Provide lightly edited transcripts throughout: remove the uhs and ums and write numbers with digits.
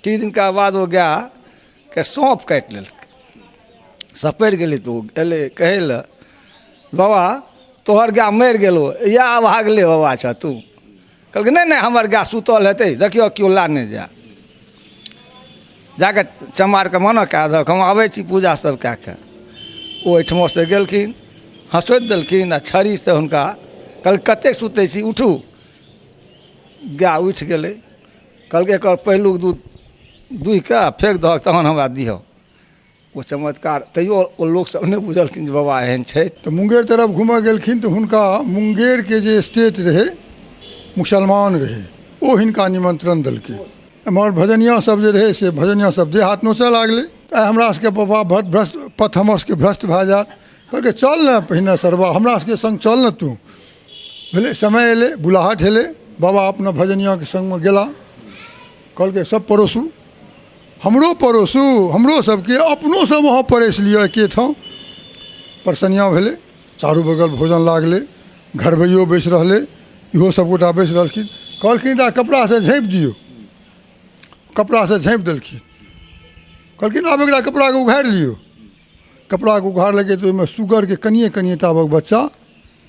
किछु दिनका बाद ओ गायके साँप काटि लेलकै। सपरि गेलै तऽ ओ एलै कहै लए, बाबा तोहर गाय मरि गेलौ, इएह अभागले बाबा छह तू। कहलकै नहि नहि, हमर गाय सुतल हेतै, देखियौ केओ लए नहि जाय। जाकऽ चमारके मना कए दहक, हम आबै छी पूजा सब कए कऽ। ओ ओहिठमासँ गेलखिन, हँसोति देलखिन आ छड़ीसँ हुनका कहलकै कतेक सुतै छी, उठू। गाय उठि गेलै। कहलकै एकर पहिलुक दूध दुहि कऽ फेक दहक, तहन हमरा दिहऽ। ओ चमत्कार तैयो ओ लोकसभ नहि बुझलखिन जे बाबा एहन छथि। तऽ मुंगेर तरफ घूमऽ गेलखिन तऽ हुनका मुंगेरके जे स्टेट रहै, मुसलमान रहै, ओ हिनका निमन्त्रण देलकै। एम्हर भजनिया सब जे रहै से भजनिया सब देह हाथ नोचऽ लागलै, आइ हमरा सबके बाबा भ्रष्ट पथ हमर सबके भ्रष्ट भए जायत। कहलकै चल ने पहिने सरबा, हमरा सबके सङ्ग चल ने तू। भेलै समय एलै, बुलाहट हेलै, बाबा अपना भजनियाके सङ्गमे गेला। कहलकै सब परोसू, हमरो परोसू, हमरो सबके अपनो सब अहाँ परसि लिअ एकेठाम। परसनिया भेलै, चारू बगल भोजन लागलै, घरबैयो बैसि रहलै, इहो सब गोटा बैसि रहलखिन। कहलखिन तऽ कपड़ासँ झाँपि दियौ। कपड़ासँ झाँपि देलखिन। कहलखिन आब एकरा कपड़ाके उघारि लियौ। कपड़ाके उघारलकै तऽ ओहिमे सुगरके कनिए कनिए टाबक बच्चा,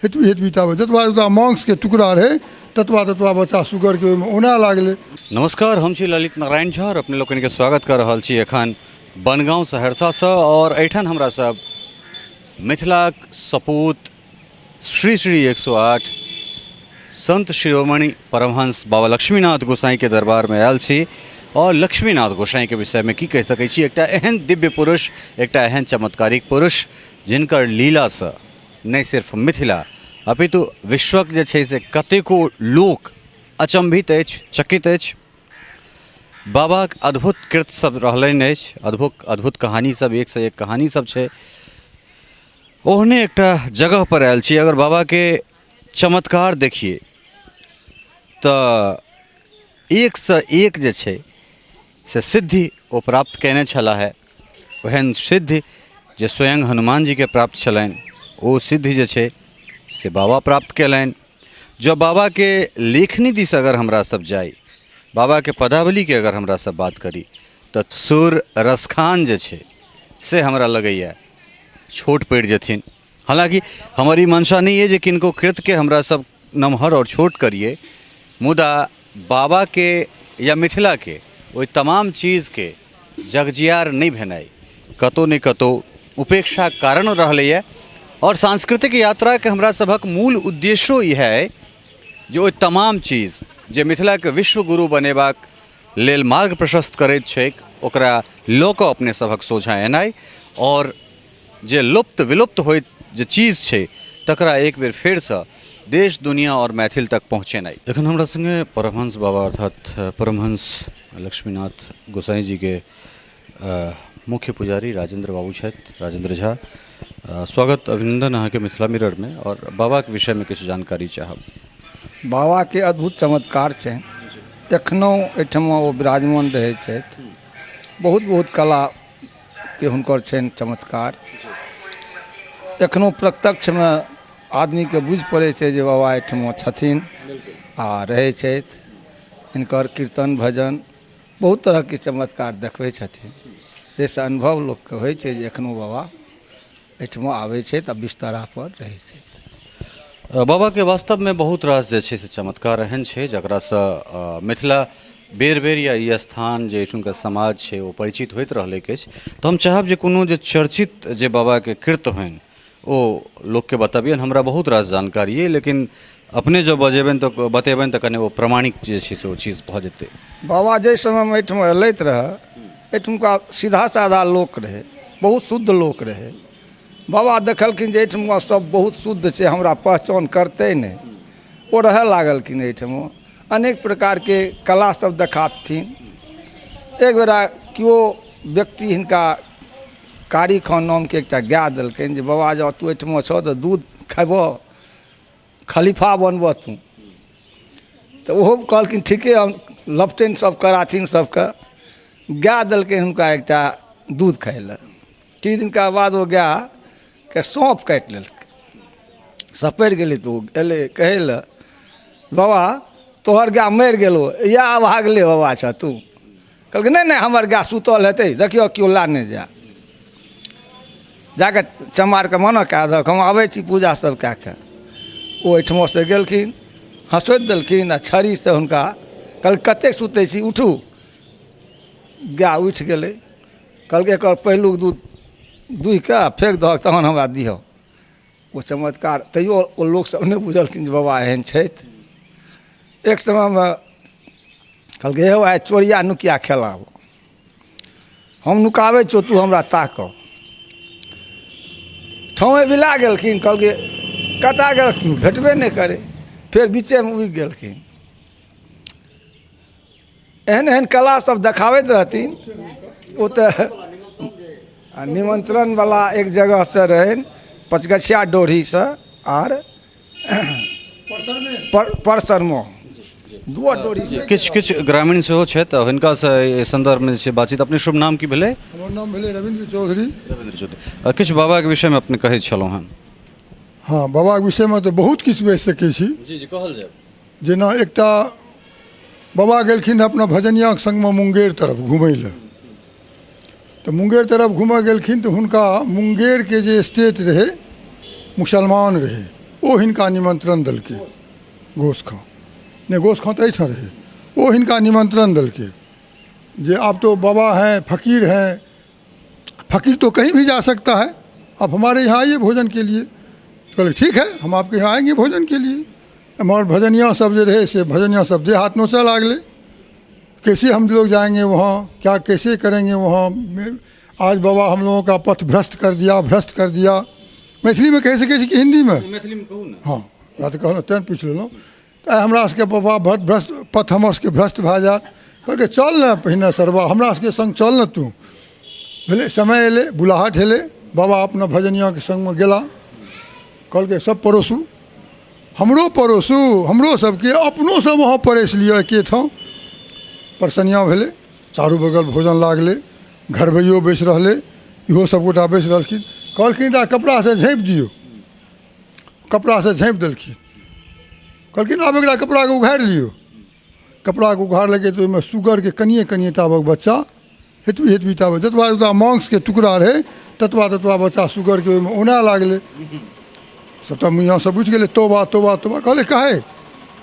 हेतबी हेतबी टा, जतबा जतबा मांसके टुकड़ा रहै ततबा ततबा बच्चा सुगरके ओहिमे औना लागलै। नमस्कार, हम छी ललित नारायण झा और अपने लोकनिके स्वागत कऽ रहल छी एखन बनगाँव सहरसासँ। और एहिठाम हमरा सब मिथिलाक सपूत श्री श्री 108 संत शिरोमणि परमहंस बाबा लक्ष्मीनाथ गोसाईके दरबारमे आयल छी। और लक्ष्मीनाथ गोसाईके विषयमे की कहि सकै छी, एकटा एहन दिव्य पुरुष, एकटा एहन चमत्कारिक पुरुष जिनकर लीलासँ नहि सिर्फ मिथिला अपितु विश्वक जे छै से कतेको लोक अचम्भित अछि, चकित अछि। बाबाक अद्भुत कृत्य सब रहलनि अछि, अद्भुत अद्भुत कहानी सब, एक से एक कहानी सब छै। ओहने एकटा जगह पर आयल छी। अगर बाबाके चमत्कार देखिए तऽ एकसँ एक जे छै से सिद्धि ओ प्राप्त कयने छलाह हे। ओहन सिद्धि जे स्वयं हनुमान जीके प्राप्त छलनि, ओ सिद्धि जे छै से बाबा प्राप्त कयलनि। जँ बाबाके लेखनी दिस अगर हमरा सब जाइ, बाबाके पदावलीके अगर हमरा सब बात करी तऽ सुर रसखान जे छै से हमरा लगैए छोट पड़ि जेथिन। हालाँकि हमर ई मंशा नहि अइ जे किनको कृतके हमरा सब नमहर आओर छोट करियै, मुदा बाबाके या मिथिलाके ओहि तमाम चीजके जगजियार नहि भेनाइ कतहु ने कतहु उपेक्षाके कारण रहलैए। आओर सांस्कृतिक यात्राके हमरा सभक मूल उद्देश्यो इएह अइ जे ओहि तमाम चीज जे मिथिलाके विश्वगुरु बनेबाक लेल मार्ग प्रशस्त करैत छैक ओकरा लऽ कऽ अपने सभक सोझाँ एनाइ, आओर जे लुप्त विलुप्त होइत जे चीज छै तकरा एक बेर फेरसँ देश दुनिया आओर मैथिल तक पहुँचेनाइ। एखन हमरा सङ्गे परमहंस बाबा अर्थात परमहंस लक्ष्मीनाथ गोसाई जीके मुख्य पुजारी राजेंद्र बाबू छथि, राजेंद्र झा। स्वागत अभिनंदन अहाँके मिथिला मिररमे, आओर बाबाके विषयमे किछु जानकारी चाहब। बाबाके अद्भुत चमत्कार छनि, एखनो एहिठमा ओ विराजमान रहै छथि। बहुत बहुत कला के हुनकर छनि चमत्कार, एखनो प्रत्यक्षमे आदमीके बुझि पड़ै छै जे बाबा एहिठमा छथिन आ रहै छथि। हिनकर कीर्तन भजन बहुत तरहके चमत्कार देखबै छथिन, जाहिसँ अनुभव लोकके होइ छै जे एखनो बाबा एहिठमा आबै छथि आ बिस्तरापर रहै छथि। बाबाके वास्तवमे बहुत रास जे छै से चमत्कार एहन छै जकरासँ मिथिला बेर बेर या ई स्थान जे एहिठुनका समाज छै ओ परिचित होइत रहलैक अछि। तऽ हम चाहब जे कोनो जे चर्चित जे बाबाके कृत्य होइन ओ लोकके बतबियनि। हमरा बहुत रास जानकारी अइ, लेकिन अपने जँ बजेबनि तऽ बतेबनि तऽ कने ओ प्रमाणिक जे छै से ओ चीज भऽ जेतै। बाबा जाहि समयमे एहिठमा एलथि रहए, एहिठुमका सीधा साधा लोक रहै, बहुत शुद्ध लोक रहै। बाबा देखलखिन जे एहिठुमका सब बहुत शुद्ध छै, हमरा पहचान करतै नहि। ओ रहऽ लागलखिन एहिठमा, अनेक प्रकारके कला सब देखाबथिन। एक बेरा केओ व्यक्ति हिनका कारी खान नामके एकटा गाय देलकनि जे बाबा जँ तू एहिठमा छह तऽ दूध खेबह, खलीफा बनबह तू। तऽ ओहो कहलखिन ठीके, हम लपटनि सब कराथिन सबके। गाय देलकै हुनका एकटा दूध खाइ लए। किछु दिनका बाद ओ गायके साँप काटि लेलकै, सपरि गेलै तऽ ओ एलै कहै लए, बाबा तोहर गाय मरि गेलौ, इएह अभागले बाबा छह तू। कहलकै नहि नहि, हमर गाय सुतल हेतै, देखियौ केओ लए नहि जाय। जाकऽ चमारके मना कए दहक, हम आबै छी पूजा सब कए कऽ। ओ एहिठमासँ गेलखिन, हँसोति देलखिन आ छड़ीसँ हुनका कहलकै कतेक सुतै छी, उठू। गाय उठि गेलै। कहलकै एकर पहिलुक दूध दुहि कऽ फेक दहक, तहन हमरा दिहऽ। ओ चमत्कार तैयो ओ लोकसभ नहि बुझलखिन जे बाबा एहन छथि। एक समयमे कहलकै हे आइ चोरिया नुकिया खेलाब, हम नुकाबै छियौ, तू हमरा ताकऽ। ठाँवे बिला गेलखिन। कहलकै कतऽ गेलखिन, भेटबे नहि करै। फेर बीचेमे उगि गेलखिन। एहन एहन कला सब देखाबैत रहथिन। ओ तऽ निमन्त्रणवला एक जगहसँ रहनि, पचगछिया डोढ़ीसँ आर परसरमा दुआ डोरी। किछु किछु ग्रामीण सेहो छथि, तऽ हिनकासँ एहि सन्दर्भमे जे छै बातचीत। अपने शुभ नाम की भेलै? हमर नाम भेलै रविन्द्र चौधरी। रविन्द्र चौधरी। किछु बाबाके विषयमे अपने कहैत छलहुँ हेँ। हँ, बाबाके विषयमे तऽ बहुत किछु बाजि सकै छी। जी जी, कहल जाय। जेना एकटा बाबा गेलखिन अपना भजनियाके सङ्गमे मुंगेर तरफ घुमै लए, तऽ मुंगेर तरफ घूमऽ गेलखिन तऽ हुनका मुंगेरके जे स्टेट रहै मुसलमान रहै, ओ हिनका निमन्त्रण देलकै। घोष खाँ नहि, घोष खाँ तऽ एहिठाम रहै। ओ हिनका निमन्त्रण देलकै जे आप तो बाबा हैं, फकीर हैं, फकीर तो कहीं भी जा सकता है, आप हमारे यहाँ आइए भोजन के लिए। कहलिए ठीक है, हम आपके यहाँ आएंगे भोजन के लिए। एम्हर भजनिया सब जे रहै से भजनिया सब देह हाथ नोचऽ लागलै, कैसे हम लोग जाएंगे वहाँ, क्या कैसे करेंगे वहाँ, आज बाबा हम लोगों का पथ भ्रष्ट कर दिया, भ्रष्ट कर दिया। मैथिलीमे कहि सकै छी कि हिन्दीमे? मैथिलीमे कहू ने। हँ, तऽ कहलहुँ तेँ पूछि लेलहुँ। तऽ हमरा सबके बाबा भ्रष्ट पथ हमर सबके भ्रष्ट भए जायत। कहलकै चल ने पहिने सरबा, हमरा सबके सङ्ग चल ने तू। भेलै समय एलै, बुलाहट हेलै, बाबा अपना भजनियाके सङ्गमे गेला। कहलकै सब परोसू, हमरो परोसू, हमरो सबके अपनो सब अहाँ परसि लिअ एकेठाम। परसनिया भेलै, चारू बगल भोजन लागलै, घरबैयो बैसि रहलै, इहो सबगोटा बैसि रहलखिन। कहलखिन तऽ कपड़ासँ झाँपि दियौ। कपड़ासँ झाँपि देलखिन। कहलखिन आब एकरा कपड़ाके उघारि लियौ। कपड़ाके उघारलकै तऽ ओहिमे सुगरके कनिए कनिए टाबक बच्चा, हेतबी हेतबी टाबक, जतबा जतबा मांसके टुकड़ा रहै ततबा ततबा बच्चा सुगरके ओहिमे औना लागलै। सबटा मियाँ सब बुझि गेलै, तौबा तौबा तौबा। कहलै काहे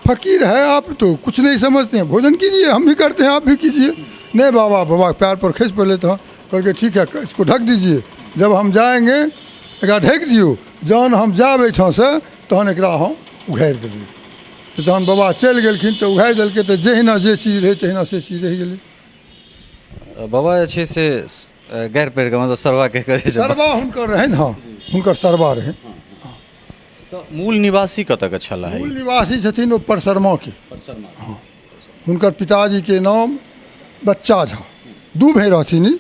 फकीर है आप, तो कुछ नहीं समझते हैं, भोजन कीजिए, हम भी करते हैं, आप भी कीजिए। नहीं बाबा, बाबा पैर पर खसि पड़लै। तहन कहलकै ठीक है, इसको ढक दीजिए, जब हम जाएंगे एकरा ढकि दियौ, जहन हम जायब एहिठामसँ तहन एकरा हम उघारि देबै। तऽ जहन बाबा चलि गेलखिन तऽ उघारि देलकै, तऽ जहिना जे चीज रहै तहिना से चीज रहि गेलै। बाबा जे छै से गारि पढ़ि कऽ, मतलब सरबा कहि कऽ जे छै। सरबा हुनकर रहनि। हँ, हुनकर सरबा रहनि। तऽ मूल निवासी कतऽके छलाह? मूल निवासी छथिन ओ परसरमाके। हँ, हुनकर पिताजीके नाम बच्चा झा। दू भाय रहथिन, ई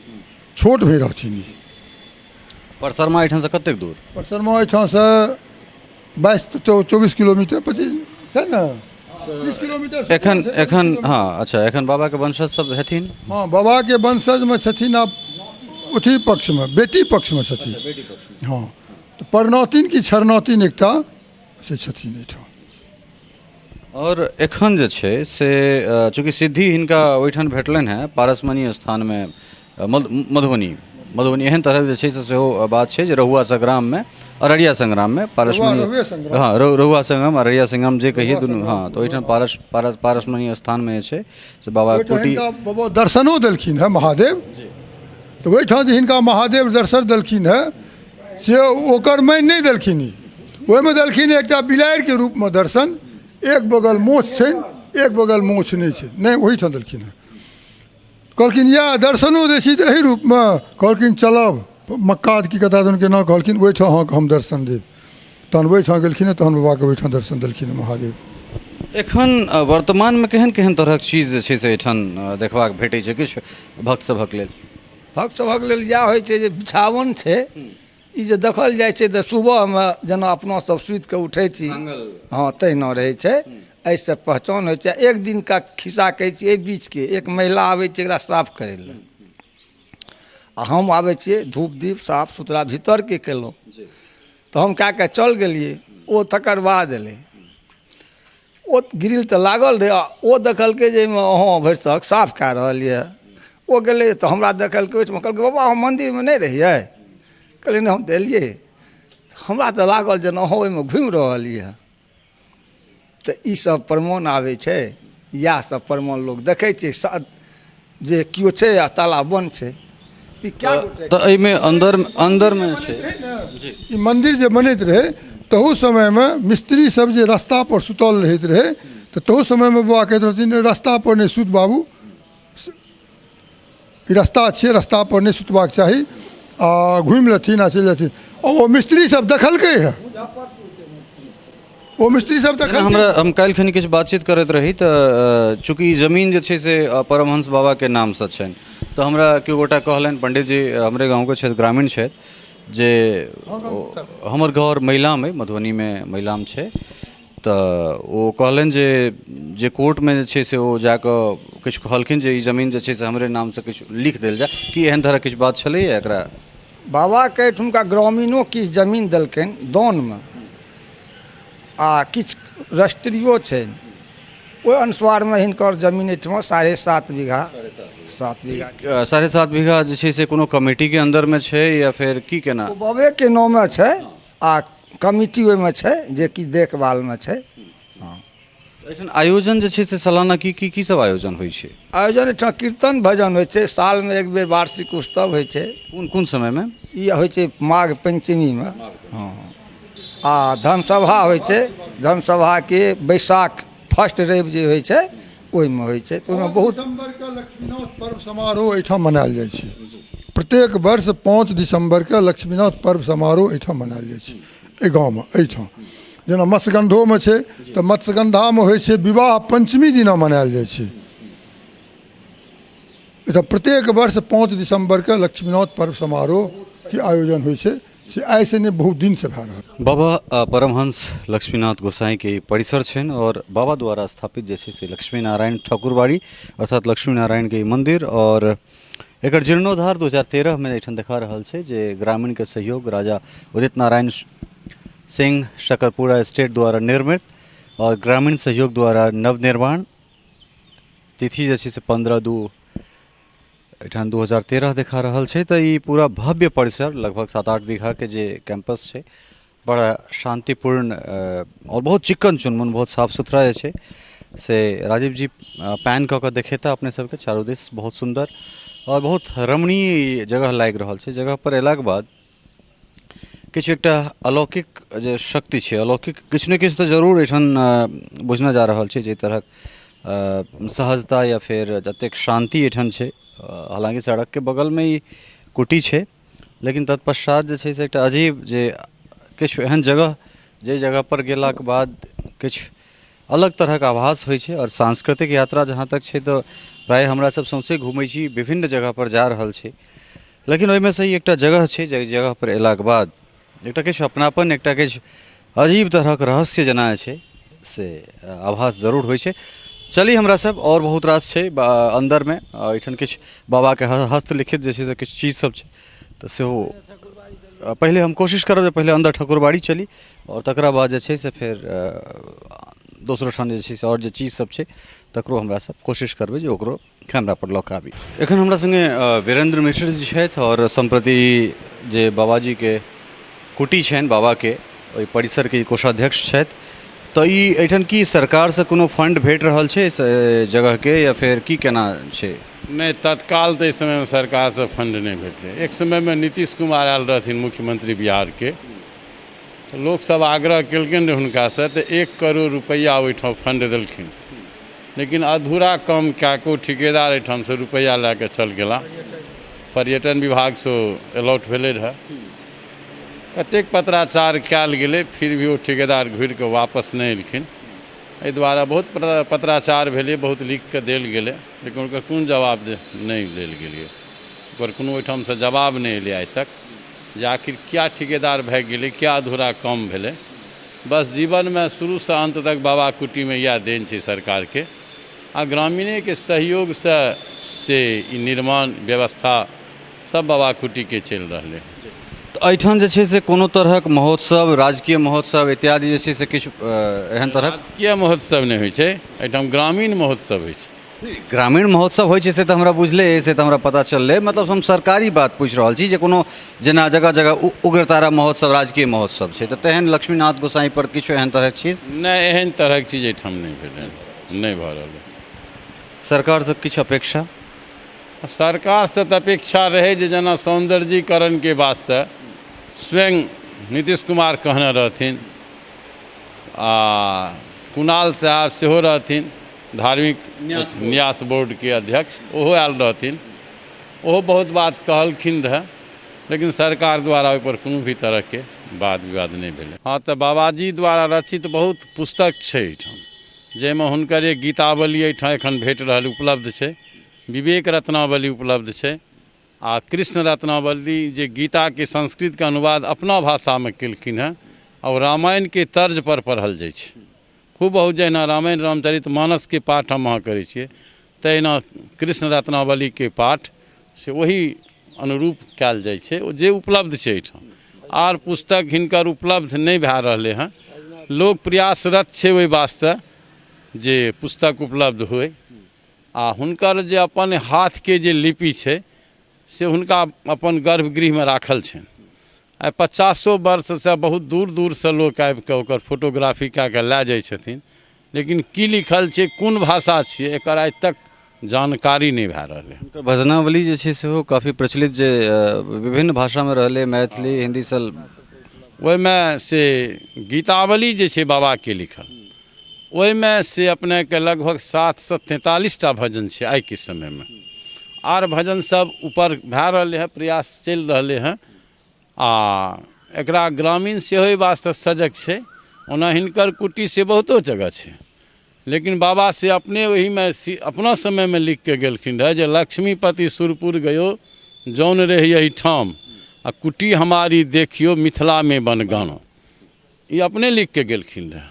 छोट भाय रहथिन ई। परसरमा एहिठामसँ कतेक दूर? परसरमा एहिठामसँ 22 24 किलोमीटर, 25 छै ने, 30 किलोमीटर। एखन एखन हँ, अच्छा, एखन बाबाके वंशज सब हेथिन? हँ, बाबाके वंशजमे छथिन आब अथी पक्षमे, बेटी पक्षमे छथिन। हँ, तऽ परनौतिन कि छरनौतिन एकटा से छथिन एहिठाम। आओर एखन जे छै से चूँकि सिद्धि हिनका ओहिठाम भेटलनि हेँ पारसमणि स्थानमे मधुबनी, मधुबनी एहन तरहक जे छै से सेहो बात छै जे रहुआ संग्राममे, अररिया संग्राममे पारसमणि, हँ, रहुआ संग्राम, अररिया संग्राम जे कहियै दुनू। हँ, तऽ ओहिठाम पारस पारस पारसमणि स्थानमे जे छै से बाबा कुटी बाबा दर्शनो देलखिन हेँ महादेव। तऽ ओहिठाम जे हिनका महादेव दर्शन देलखिन हेँ से ओकर मानि नहि देलखिन ई, ओहिमे देलखिन एकटा बिलाड़िके रूपमे दर्शन, एक बगल मोछ छनि, एक बगल मोछ नहि छै। नहि, ओहिठाम देलखिन हेँ। कहलखिन इएह दर्शनो दै छी तऽ एहि रूपमे? कहलखिन चलब मक्का की कतऽ दन केना, कहलखिन ओहिठाम अहाँके हम दर्शन देब। तहन ओहिठाम गेलखिन, तहन बाबाके ओहिठाम दर्शन देलखिन महादेव। एखन वर्तमानमे केहन केहन तरहक चीज जे छै से एहिठाम देखबाक भेटै छै किछु भक्त सभक लेल? भक्त सभक लेल इएह होइ छै जे बिछावन छै ई जे देखल जाइ छै तऽ सुबहमे जेना अपना सब सुतिके उठै छी, हँ, तहिना रहै छै। एहिसँ पहचान होइ छै। एक दिनका खिस्सा कहै छी। एहि बीचके एक महिला आबै छै एकरा साफ करै लए आ हम आबै छियै धूप दीप साफ सुथरा भीतरके केलहुँ, तऽ हम कए कऽ चल गेलियै। ओ तकर बाद एलै, ओ ग्रिल तऽ लागल रहै आ ओ देखलकै जे एहिमे अहाँ भरिसक साफ कए रहल यए। ओ गेलै तऽ हमरा देखलकै ओहिठमा, कहलकै बाबा अहाँ मन्दिरमे नहि रहियै? कहलियै नहि, हम तऽ एलियै। हमरा तऽ लागल जेना अहाँ ओहिमे घुमि रहल यऽ। तऽ ईसब प्रमाण आबै छै, इएह सब प्रमाण लोक देखै छै जे केओ छै आ ताला बन्द छै। ई कए गोटे तऽ एहिमे अन्दर अन्दरमे छै ई मन्दिर जे बनैत रहै तहू समयमे मिस्त्री सब जे रस्तापर सुतल रहैत रहै, तऽ तहू समयमे बाबा कहैत रहथिन जे रस्तापर नहि सुत बाबू, ई रस्ता छियै, रस्तापर नहि सुतबाक चाही, आ घुमि लेथिन आ चलि जेथिन। आ ओ मिस्त्री सब देखलकै हँ, ओ मिस्त्री सब देखलकै। हम काल्हि खन किछु बातचीत करैत रही तऽ चूँकि ई जमीन जे छै से परमहंस बाबाके नामसँ छनि, तऽ हमरा केओ गोटा कहलनि, पंडितजी हमरे गाँवके छथि, ग्रामीण छथि, जे हमर घर मैलाम अइ, मधुबनीमे मैलाम छै। तऽ ओ कहलनि जे जे कोर्टमे जे छै से ओ जाकऽ किछु कहलखिन जे ई जमीन जे छै से हमरे नामसँ किछु लिख देल जाय, कि एहन तरहक किछु बात छलैए एकरा? बाबाके एहिठुमका ग्रामीणो किछु जमीन देलकनि दानमे आ किछु रजिस्ट्रियो छनि। ओहि अनुसारमे हिनकर जमीन एहिठमा 7.5 बीघा, 7 बीघा। 7.5 बीघा जे छै से कोनो कमिटीके अन्दरमे छै या फेर की केना? ओ बाबेके नाममे छै आ कमिटी ओहिमे छै जे कि देखभालमे छै। हँ, एहिठाम आयोजन जे छै से सालाना की की की सब आयोजन होइ छै? आयोजन एहिठाम कीर्तन भजन होइ छै, सालमे एक बेर वार्षिक उत्सव होइ छै। कोन कोन समयमे? ई होइ छै माघ पञ्चमीमे। हँ, आ धर्मसभा होइ छै, धर्मसभाके बैसाख फर्स्ट रवि जे होइ छै ओहिमे होइ छै। तऽ ओहिमे बहुत दिसम्बरके लक्ष्मीनाथ पर्व समारोह एहिठाम मनायल जाइ छै। प्रत्येक वर्ष 5 दिसम्बरके लक्ष्मीनाथ पर्व समारोह एहिठाम मनायल जाइ छै, एहि गाँवमे। एहिठाम जेना मत्स्यगन्धोमे छै, तऽ मत्स्यगन्धामे होइ छै विवाह पञ्चमी दिना मनायल जाइ छै। एहिठाम प्रत्येक वर्ष 5 दिसम्बरके लक्ष्मीनाथ पर्व समारोहके आयोजन होइ छै, से आइसँ नहि बहुत दिनसँ भए रहल। बाबा परमहंस लक्ष्मीनाथ गोसाईके ई परिसर छनि और बाबा द्वारा स्थापित जे छै से लक्ष्मीनारायण ठाकुरबाड़ी अर्थात लक्ष्मीनारायणके ई मन्दिर, और एकर जीर्णोद्धार 2013 मे एहिठाम देखा रहल छै जे ग्रामीणके सहयोग राजा उदित नारायण सिंह शकरपुरा स्टेट द्वारा निर्मित और ग्रामीण सहयोग द्वारा नवनिर्माण, तिथि जे छै से 15/2 एहिठाम 2013 देखा रहल छै। तऽ ई पूरा भव्य परिसर लगभग 7-8 बीघाके जे कैंपस छै, बड़ा शान्तिपूर्ण आओर बहुत चिक्कन चुनमुन, बहुत साफ सुथरा जे छै से राजीव जी पैन कऽ कऽ देखेता अपने सबके चारू दिस। बहुत सुन्दर आओर बहुत रमणीय जगह लागि रहल छै। जगह पर अयलाके बाद किछु एकटा अलौकिक जे शक्ति छै, अलौकिक किछु ने किछु तऽ जरूर एहिठाम बुझना जा रहल छै, जाहि तरहक सहजता या फेर जतेक शान्ति एहिठाम छै। हालाँकि सड़कके बगलमे ई कुटी छै, लेकिन तत्पश्चात जे छै से एकटा अजीब जे किछु एहन जगह जाहि जगहपर गेलाके बाद किछु अलग तरहक आभास होइ छै। आओर सांस्कृतिक यात्रा जहाँ तक छै तऽ प्रायः हमरा सब सौँसे घुमै छी, विभिन्न जगहपर जा रहल छी, लेकिन ओहिमे सँ ई एकटा जगह छै जाहि जगहपर अयलाके बाद एकटा किछु अपनापन, एकटा किछु अजीब तरहक रहस्य जेना जे छै से आभास जरूर होइ छै। चली हमरा सब आओर बहुत रास छै अन्दरमे। एहिठाम किछु बाबाके हस्तलिखित जे छै से किछु चीज सब छै, तऽ सेहो पहिले हम कोशिश करब जे पहिले अन्दर ठाकुरबाड़ी चली आओर तकरा बाद जे छै से फेर दोसरो ठाम जे छै से आओर जे चीज सब छै तकरो हमरा सब कोशिश करबै जे ओकरो कैमरा पर लऽ कऽ आबी। एखन हमरा सङ्गे वीरेंद्र मिश्र जी छथि आओर सम्प्रति जे बाबाजीके कुटी छनि बाबाके, ओहि परिसरके ई कोषाध्यक्ष छथि। तऽ ई एहिठाम की सरकारसँ कोनो फंड भेट रहल छै से जगहके या फेर की केना छै? नहि, तत्काल तऽ एहि समयमे सरकारसँ फंड नहि भेटलै। एक समयमे नीतीश कुमार आयल रहथिन मुख्यमंत्री बिहारके, तऽ लोकसभ आग्रह केलखिन रहै हुनकासँ, तऽ 1 करोड़ रुपैआ ओहिठाम फंड देलखिन, लेकिन अधूरा काम कए कऽ ओ ठिकेदार एहिठामसँ रुपैआ लए कऽ चल गेला। पर्यटन विभागसँ अलॉट भेलै रहए, कतेक पत्राचार कयल गेलै, फिर भी ओ ठिकेदार घुरि कऽ वापस नहि एलखिन। एहि दुआरे बहुत पत्राचार भेलै, बहुत लिख कऽ देल गेलै, लेकिन ओकर कोनो जवाब नहि लेल गेलै, ओकर कोनो ओहिठामसँ जवाब नहि एलै आइ तक जे आखिर किया ठिकेदार भागि गेलै, किया अधूरा काम भेलै। बस जीवनमे शुरूसँ अन्त तक बाबा कुटीमे इएह देन छै सरकारके आ ग्रामीणेके सहयोगसँ से ई निर्माण व्यवस्था सब बाबा कुटीके चलि रहलै। तऽ एहिठाम जे छै से कोनो तरहक महोत्सव, राजकीय महोत्सव इत्यादि जे छै से किछु एहन तरहक? राजकीय महोत्सव नहि होइ छै एहिठाम, ग्रामीण महोत्सव होइ छै। ग्रामीण महोत्सव होइ छै से तऽ हमरा बुझले अइ, से तऽ हमरा पता चललै। मतलब हम सरकारी बात पूछि रहल छी जे कोनो जेना जगह जगह उग्रतारा महोत्सव राजकीय महोत्सव छै, तऽ तेहन लक्ष्मीनाथ गोसाई पर किछु एहन तरहक चीज नहि, एहन तरहक चीज एहिठाम नहि भेलै, नहि भऽ रहल। सरकारसँ किछु अपेक्षा? सरकारसँ तऽ अपेक्षा रहै जे जेना सौन्दर्यीकरणके वास्ते स्वयं नीतीश कुमार कहने रहथिन आ कुणाल साहब सेहो रहथिन, धार्मिक न्यास बोर्डके अध्यक्ष, ओहो आयल रहथिन, ओहो बहुत बात कहलखिन रहए, लेकिन सरकार द्वारा ओहिपर कोनो भी तरहके वाद विवाद नहि भेलै। हँ, तऽ बाबाजी द्वारा रचित बहुत पुस्तक छै एहिठाम, जाहिमे हुनकर एक गीतावली एहिठाम एखन भेट रहल उपलब्ध छै, विवेक रत्नावली उपलब्ध छै आ कृष्ण रत्नावली जे गीताके संस्कृतके अनुवाद अपना भाषामे केलखिन हेँ आ ओ रामायणके तर्जपर पढ़ल जाइ छै खूब बहुत। जहिना रामायण रामचरित मानसके पाठ हम अहाँ करै छियै, तहिना कृष्ण रत्नावलीके पाठ से ओही अनुरूप कयल जाइ छै, ओ जे उपलब्ध छै एहिठाम। आर पुस्तक हिनकर उपलब्ध नहि भए रहलै हँ। लोक प्रयासरत छै ओहि वास्ते जे पुस्तक उपलब्ध होइ आ हुनकर जे अपन हाथके जे लिपि छै से हुनका अपन गर्भगृहमे राखल छनि। आइ 500 वर्षसँ बहुत दूर दूरसँ लोक आबिकऽ ओकर फोटोग्राफी कए कऽ लए जाइ छथिन, लेकिन की लिखल छै, कोन भाषा छियै, एकर आइ तक जानकारी नहि भए रहलै। हुनकर भजनावली जे छै सेहो काफी प्रचलित जे विभिन्न भाषामे रहलै, मैथिली, हिन्दी सँ। ओहिमे से गीतावली जे छै बाबाके लिखल, ओहिमे से अपनेके लगभग 743 टा भजन छै आइके समयमे। आर भजन सब ऊपर भए रहलै हँ, प्रयास चलि रहलै हँ आ एकरा ग्रामीण सेहो एहि वास्ते सजग छै। ओना हिनकर कुटी से बहुतो जगह छै, लेकिन बाबा से अपने ओहिमे अपना समयमे लिखिके गेलखिन रहए जे लक्ष्मीपति सुरपुर गयो जौन रही एहिठाम आ कुटी हमारी देखियो मिथिलामे बनगानो। ई अपने लिखिके गेलखिन रहए।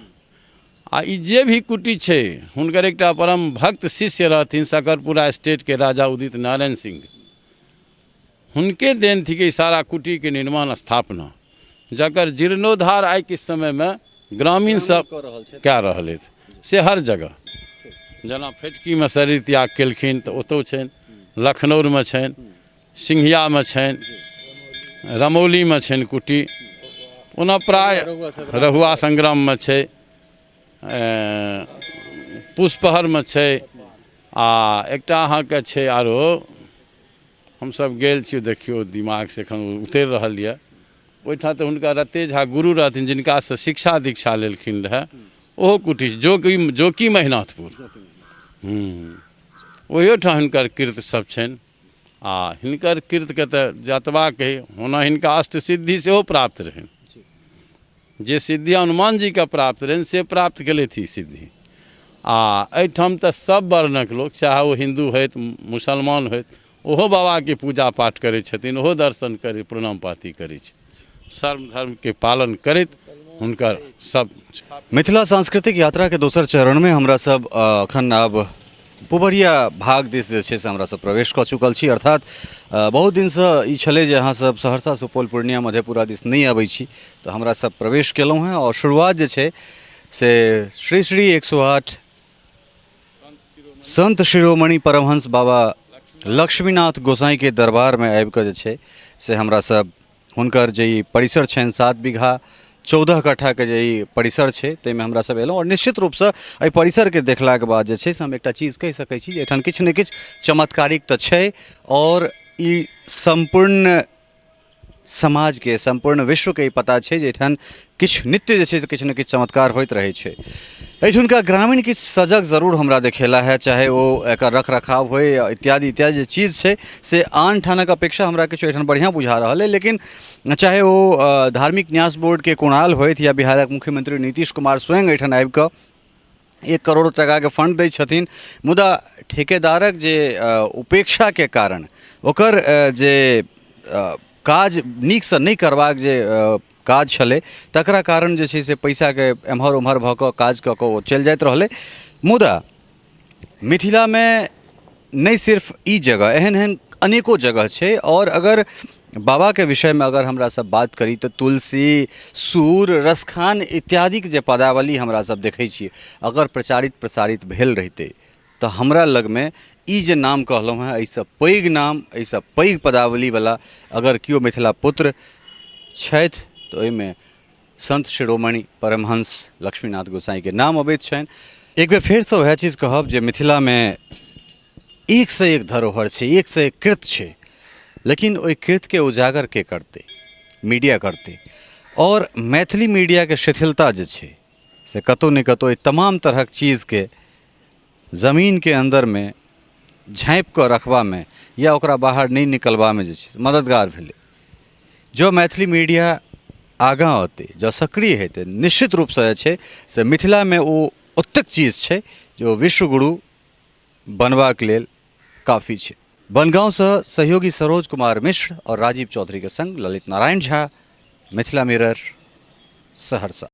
आ ई जे भी कुटी छै, हुनकर एकटा परम भक्त शिष्य रहथिन सकरपुरा स्टेटके राजा उदित नारायण सिंह, हुनके देन थिकै सारा कुटीके निर्माण स्थापना, जकर जीर्णोद्धार आइके समयमे ग्रामीण सब कए रहल अछि से हर जगह। जेना फटकीमे शरीर त्याग केलखिन तऽ ओतहु छनि, लखनौरमे छनि, सिंघियामे छनि, रमौलीमे छनि कुटी, ओना प्राय रहुआ संग्राममे छै, पुष्पहरमे छै आ एकटा अहाँके छै आरो हमसभ गेल छी। देखियौ, दिमागसँ एखन उतरि रहल यऽ। ओहिठाम तऽ हुनका रते झा गुरु रहथिन, जिनकासँ शिक्षा दीक्षा लेलखिन रहए, ओहो कुटी जोकी, जोकी महिनाथपुर, ओहियोठाम हिनकर कृत सब छनि। आ हिनकर कृतके तऽ जतबा कही, ओना हिनका अष्ट सिद्धि सेहो प्राप्त रहनि। जे सिद्धि हनुमान जीके प्राप्त रहनि से प्राप्त केलथि ई सिद्धि। आ एहिठाम तऽ सब वर्णक लोक, चाहे ओ हिन्दू होथि, मुसलमान होथि, ओहो बाबाके पूजा पाठ करै छथिन, ओहो दर्शन करै, प्रणाम पाती करै छै, सर्व धर्मके पालन करैत हुनकर सब। मिथिला सांस्कृतिक यात्राके दोसर चरणमे हमरा सब अखन आब पुबरिया भाग दिस जे छै से हमरा सब प्रवेश कऽ चुकल छी। अर्थात बहुत दिनसँ ई छलै जे अहाँ सब सहरसा, सुपौल, पूर्णिया, मधेपुरा दिस नहि अबै छी, तऽ हमरा सब प्रवेश केलहुँ हेँ आओर शुरुआत जे छै से श्री श्री 108 संत शिरोमणि परमहंस बाबा लक्ष्मीनाथ गोसाईके दरबारमे आबिकऽ जे छै से हमरा सब हुनकर जे ई परिसर छनि, 7 बीघा 14 कट्ठाके जे ई परिसर छै, ताहिमे हमरा सब एलहुँ आओर निश्चित रूपसँ एहि परिसरके देखलाके बाद जे छै से हम एकटा चीज कहि सकै छी जे एहिठाम किछु ने किछु चमत्कारिक तऽ छै आओर ई सम्पूर्ण समाजके, सम्पूर्ण विश्वके ई पता छै जे एहिठाम किछु नित्य जे छै से किछु ने किछु चमत्कार होइत रहै छै। एहिठुनका ग्रामीण किछु सजग जरूर हमरा देखेला है, चाहे ओ एकर रख रखाव होइ या इत्यादि इत्यादि जे चीज छै से आन ठानक अपेक्षा हमरा किछु एहिठाम बढ़िआँ बुझा रहल अइ। लेकिन चाहे ओ धार्मिक न्यास बोर्डके कुणाल होथि या बिहारक मुख्यमंत्री नीतीश कुमार स्वयं एहिठाम आबि कऽ 1 करोड़ टाकाके फंड दै छथिन, मुदा ठेकेदारक जे उपेक्षाके कारण ओकर जे काज नीकसँ नहि करबाक जे काज छलै, तकरा कारण जे छै से पैसाके एम्हर ओम्हर भऽ कऽ काज कऽ कऽ ओ चलि जाइत रहलै। मुदा मिथिलामे नहि सिर्फ ई जगह, एहन एहन अनेको जगह छै। आओर अगर बाबाके विषयमे अगर हमरा सब बात करी तऽ तुलसी, सूर, रसखान इत्यादिके जे पदावली हमरा सब देखै छियै, अगर प्रचारित प्रसारित भेल रहितै तऽ हमरा लगमे ई जे नाम कहलहुँ हेँ एहिसँ पैघ नाम एहिसँ पैघ पदावलीवला अगर केओ मिथिला पुत्र छथि तऽ ओहिमे संत शिरोमणि परमहंस लक्ष्मीनाथ गोसाईके नाम अबैत छनि। एक बेर फेरसँ वएह चीज कहब जे मिथिलामे एकसँ एक धरोहर छै, एकसँ एक कृत छै, लेकिन ओहि कृतके उजागर के करतै? मीडिया करतै। आओर मैथिली मीडियाके शिथिलता जे छै से कतहु ने कतहु एहि तमाम तरहक चीजके जमीनके अन्दरमे झाँपि कऽ रखबामे या ओकरा बाहर नहि निकलबामे जे छै से मददगार भेलै। जँ मैथिली मीडिया आगाँ औतै, जँ सक्रिय हेतै, निश्चित रूपसँ जे छै से मिथिलामे ओ ओतेक चीज छै जे ओ विश्वगुरु बनबाक लेल काफी छै। बनगाँवसँ सहयोगी सरोज कुमार मिश्र आओर राजीव चौधरीके संग ललित नारायण झा, मिथिला मिरर, सहरसा।